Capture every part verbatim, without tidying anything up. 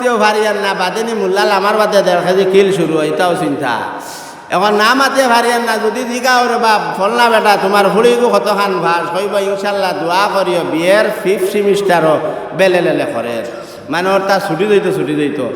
মাতিও পারিয়ার না, বাদে নি মোল্লা লামার বাদে দেড় কেজি কিল শুরু অয়, ইতাও চিন্তা। এখন না মাতিও পারিয়ার না, যুদি জিগাও, "রে বাপ, ফলনা বেটা, তুমার ফুড়িগু কতখান পাস?" কইবো, "ইনশাল্লাহ, দোয়া করিও, বিএর ফিফথ সেমিস্টারও বেলে লেলে করের।" মানে অর্থাৎ ছুটি যাইতো, ছুটি যাইতো।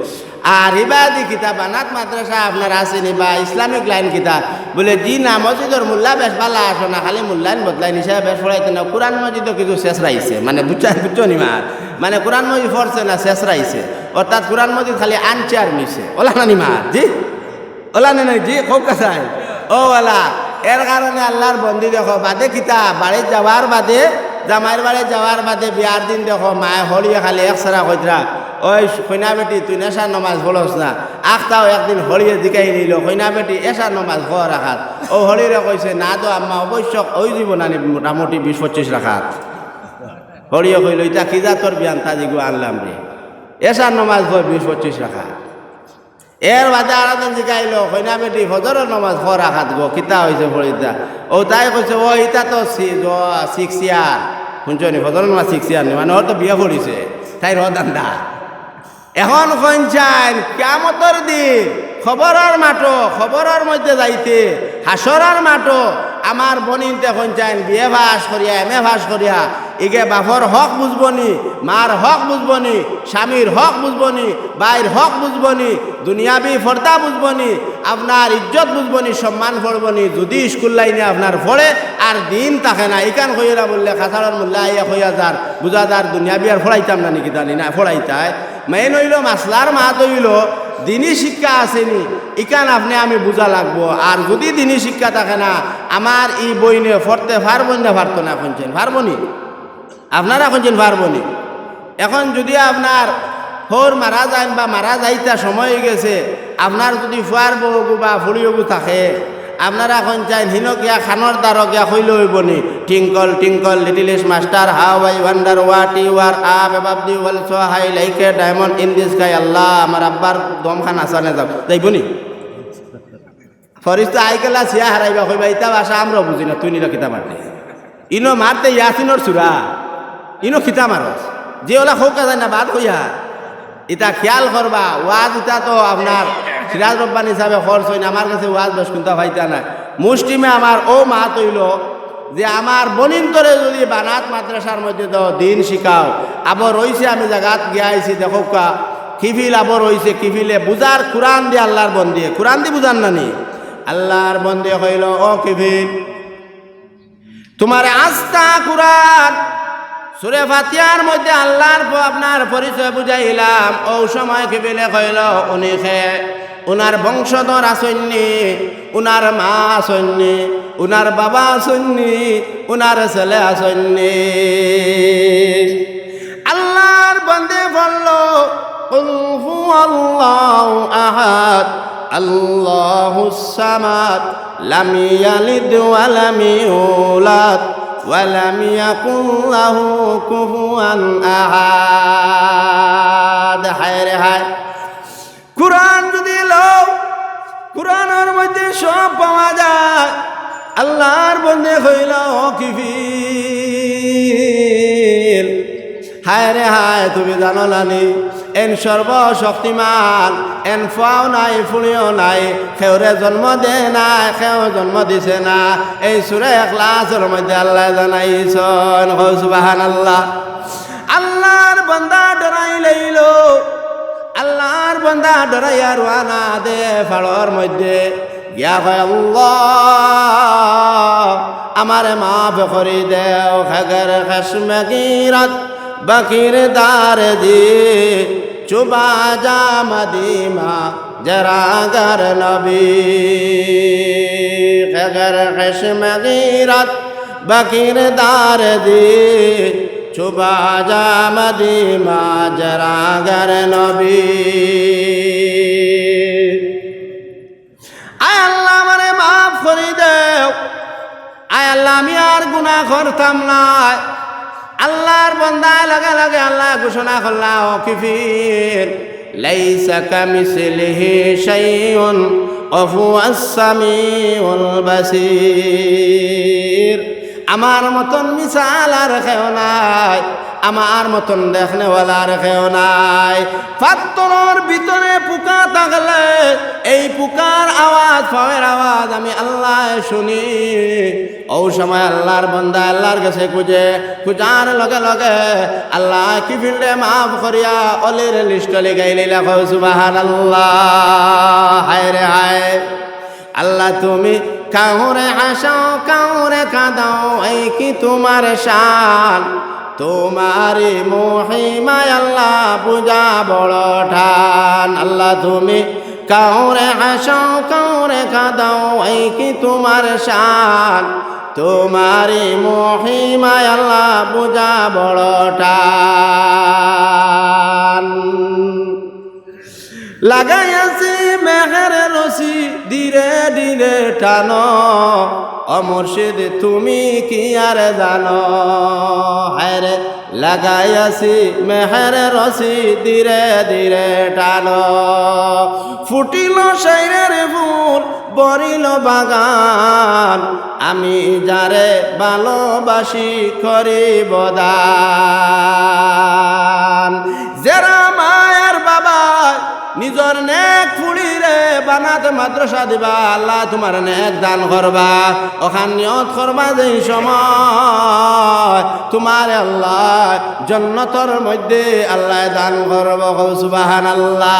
আর ইবাদি কিতা বানাত মাদ্রাসা আপনার আছে নি বা ইসলামিক লাইন কিতা? বলে, "জি না, মসজিদর মোল্লা বেশ ভালা আছো না, খালি মোল্লাইন বদলাইন, হিসাবে বেশ পড়াইতে না, কোরআন মজিদও কিছু শেষ রাইছে।" মানে বুঝছো, বুঝছো নি মা? মানে কোরআন মজিদ পড়ছে না, শেষ রাইছে, অর্থাৎ কোরআন মজিদ খালি আনছে আর নিছে। ওলা না নি মা? জি, ওলা না নাই? জি, খুব কাছাই। ও ওলা, এর কারণে আল্লাহর বন্দি দেখো, বাদে কিতা, বাড়িত যাওয়ার বাদে, জামাইর বাড়িত যাওয়ার বাদে বিয়ার দিন দেখো, মায়ে হড়িয়ে খালি এক সারা কইতরা, "ওই কইনা বেটি, তুই নেশার নমাজ পড়স না।" আখতাও একদিন হড়িয়ে জিকাই নিল, "কইনা বেটি, এশার নমাজ কয় রাখাত?" ও হড়িরে কইছে, "না তো আম্মা, অবশ্য ওই দিব না নি মোটামুটি বিশ পঁচিশ রাখাত।" হড়িয়ে কইল, "ইতা কি জাতর বিয়ান তাজিগু আনলাম রে? এশার নমাজ কয় বিশ পঁচিশ রাখাত।" এর বাদে আরো দিন জিকাইল, "কইনা বেটি, ফজরর নমাজ কয় রাখাত গো, কিতা হইছে পড়িতা?" ও তাই কইছে, "ও ইতা তো সি-, গ-, সিক্স ইয়ার।" শুনছো নি? ফজরর নমাজ সিক্স ইয়ার নি, মানে ওর তো বিয়া পড়িছে, তাই র দান্দা। এখন কইন চাইন, কিয়ামতর দিন, খবরর মাঠো, খবরর মধ্যে যাইতে, হাসরর মাঠো, আমার বনিনতে কইন চাইন, বিএ পাস করিয়া, এমএ পাস করিয়া, ইগে বাপর হক বুঝবো নি, মার হক বুঝবো নি, স্বামীর হক বুঝবো নি, ভাইর হক বুঝবো নি, দুনিয়াবি পর্দা বুঝবো নি, আপনার ইজ্জত বুঝবো নি, সম্মান পড়বো নি, যুদি স্কুল লাইনে আপনার পড়ে আর দিন থাকে না, ইখান কইরা বললে খাসাড়র মোল্লা আইয়া কইয়া যার, বুঝা যার দুনিয়াবি আর পড়াইতাম না নি কিতা নি, না পড়াইতায়। মেইন অইলো মাসলার মাত অইলো দিনি শিক্ষা আছে নি, ইখান আপনে আমি বুঝা লাগবো। আর যুদি দিনি শিক্ষা থাকে না, আমার ই বইনে পড়তে পারবো না, পারতো না, কইন চাইন, পারবো নি? আপনারা কইন চাইন পারবো নি? এখন যুদি আপনার হউর মারা যাইন বা মারা যাইতা সময় অইগেছে, আপনার যুদি ফুয়ার বউগু বা ফুড়িওগু থাকে, আপনারা কইন চাইন হিনো গিয়া খানোর দ্বারো গিয়া কইলে অইবো নি, "Twinkle twinkle little star, how I wonder what you are up above the world so high, like a diamond in the sky।" আল্লাহ, আমার আব্বার দমখান আসানে যাও, যাইবো নি? ফরিস্তা আইগেলা সিয়া হারাইবা, কইবা, "ইতা ভাষা আমরাও বুঝি না, তুই নিলা কিতা মারলি? ইনো মারতে ইয়াসিনর সুরা, ইনো কিতা মারস?" যে ওলা খোকা যায় না, বাদ কইয়া। ইতা খিয়াল করবা, ওয়াজ ইতা তো আপনার সিরাজ রব্বানী সাহেবে খরচ অইন, আমার গেছে ওয়াজ বেশ কুন্তা পাইতা না। মুষ্টিমে আমার ও মাত অইলো যে আমার বনিন্তরে যুদি বানাত মাদ্রাসার মধ্যে দেও, দিন শিখাও, আবো রইছে, আমি জাগাত গিয়া আইছি, দেখউক্কা, কিফিল আবো রইছে, কিফিলে বুঝার কোরআন দি আল্লাহর বন্দিয়ে, কোরআন দি বুঝার না নি? আল্লাহর বন্দিয়ে কইলো, "ও কিফিল, তুমারে আস্তা কোরআন, সুরে ফাতিহার মধ্যে আল্লাহর প-, আপনার পরিচয় বুঝাইলাম।" অউ সময় কিফিলে কইলো, "উনি খে, উনার বংশধর আছইন নি, উনার মা আছইন নি, উনার বাবা আছইন নি, উনার ছেলে আছইন নি?" আল্লাহর বন্দে বলল, "কুল হুয়াল্লাহু আহাদ, আল্লাহুস সামাদ, লাম ইয়ালিদ ওয়া লাম ইউলাদ, ওয়া লাম ইয়াকুল লাহু কুফুয়ান আহাদ।" হায় রে হায়, কোরআন যুদি লও, কোরআনর মধ্যে সব পাওয়া যায়। আল্লাহর বন্দে কইলা, "ও কিফিল, হায় রে হায়, তুমি জানো না নি, এন সর্বশক্তিমান, এন ফুয়াও নাই, ফুড়িও নাই, কেউরে জন্ম দে নাই, কেউ জন্ম দিছে না।" এই সূরা ইখলাসর মধ্যে আল্লায় জানাইছইন। কও সুবহানাল্লাহ। আল্লাহর বন্দা ডরাই লইল, আল্লাহর বন্দা ডরাইয়া রওয়ানা দে পাড়র মধ্যে গিয়া কয়, "আল্লাহ, আমারে মাফ করি দেও, খেগের খেশমে গিরত বকির দার দি, চুবা জামা দিমা জরাগর নবী, খেগের খেশমে গিরত বকির দার দি, চুবা জামা দিমা জরাগর নবী।" আয় আল্লাহ, আমারে মাফ করি দেও। আয় আল্লাহ, আমি আর গুনাহ করতাম নায়। আল্লাহর বন্দায় লগে লগে আল্লায় ঘোষণা করলা, "ও কিফিল, লাইসা কামিসলিহি শাইউন ওয়া হুয়াস সামিউল বাসীর।" আমার মতন মিসাল আর কেউ নাই, আমার মতন দেখনেওয়ালা আর কেউ নাই। পাত্থরর ভিতরে পুকা থাকলে এই পুকার আওয়াজ, পাওয়ের আওয়াজ আমি আল্লায় শুনি। অউ সময় আল্লার বন্দা আল্লার গেছে খুজে, খুজার লগে লগে আল্লায় কি ফিল্ডে মাফ করিয়া অলির লিস্ট লিখাইলিলা। কও সুবহানাল্লাহ। হায় রে হায়। আল্লাহ তুমি কাউরে হাসাও, কাউরে কাঁদাও, এই কি তোমার শান? তোমারই মহিমায় আল্লাহ বুঝা বড় টান। আল্লাহ তুমি কাউরে হাসাও, কাউরে কাঁদাও, এই কি তোমার শান? তোমারই মহিমায় আল্লাহ বুঝা বড় টান। লাগাইয়াছি মেহের রশি, ধীরে ধীরে টানো। ও মুর্শিদ, তুমি কি আর জানো? হায় রে, লাগাইয়াছি মেহের রশি, ধীরে ধীরে টানো। ফুটিল শাইরের ফুল, ভরিল বাগান, আমি যারে ভালোবাসি করিব দান। যেরা মায় আর বাবায় নিজর নেক ফুড়িরে বানাত মাদ্রাসা দিবা, আল্লাহ তোমার নেক দান করবা। অখান নিয়ত করবা যেই সময় তোমারে আল্লাহ জন্নতর মধ্যে আল্লাহ দান করবো। কও সুবহানাল্লাহ।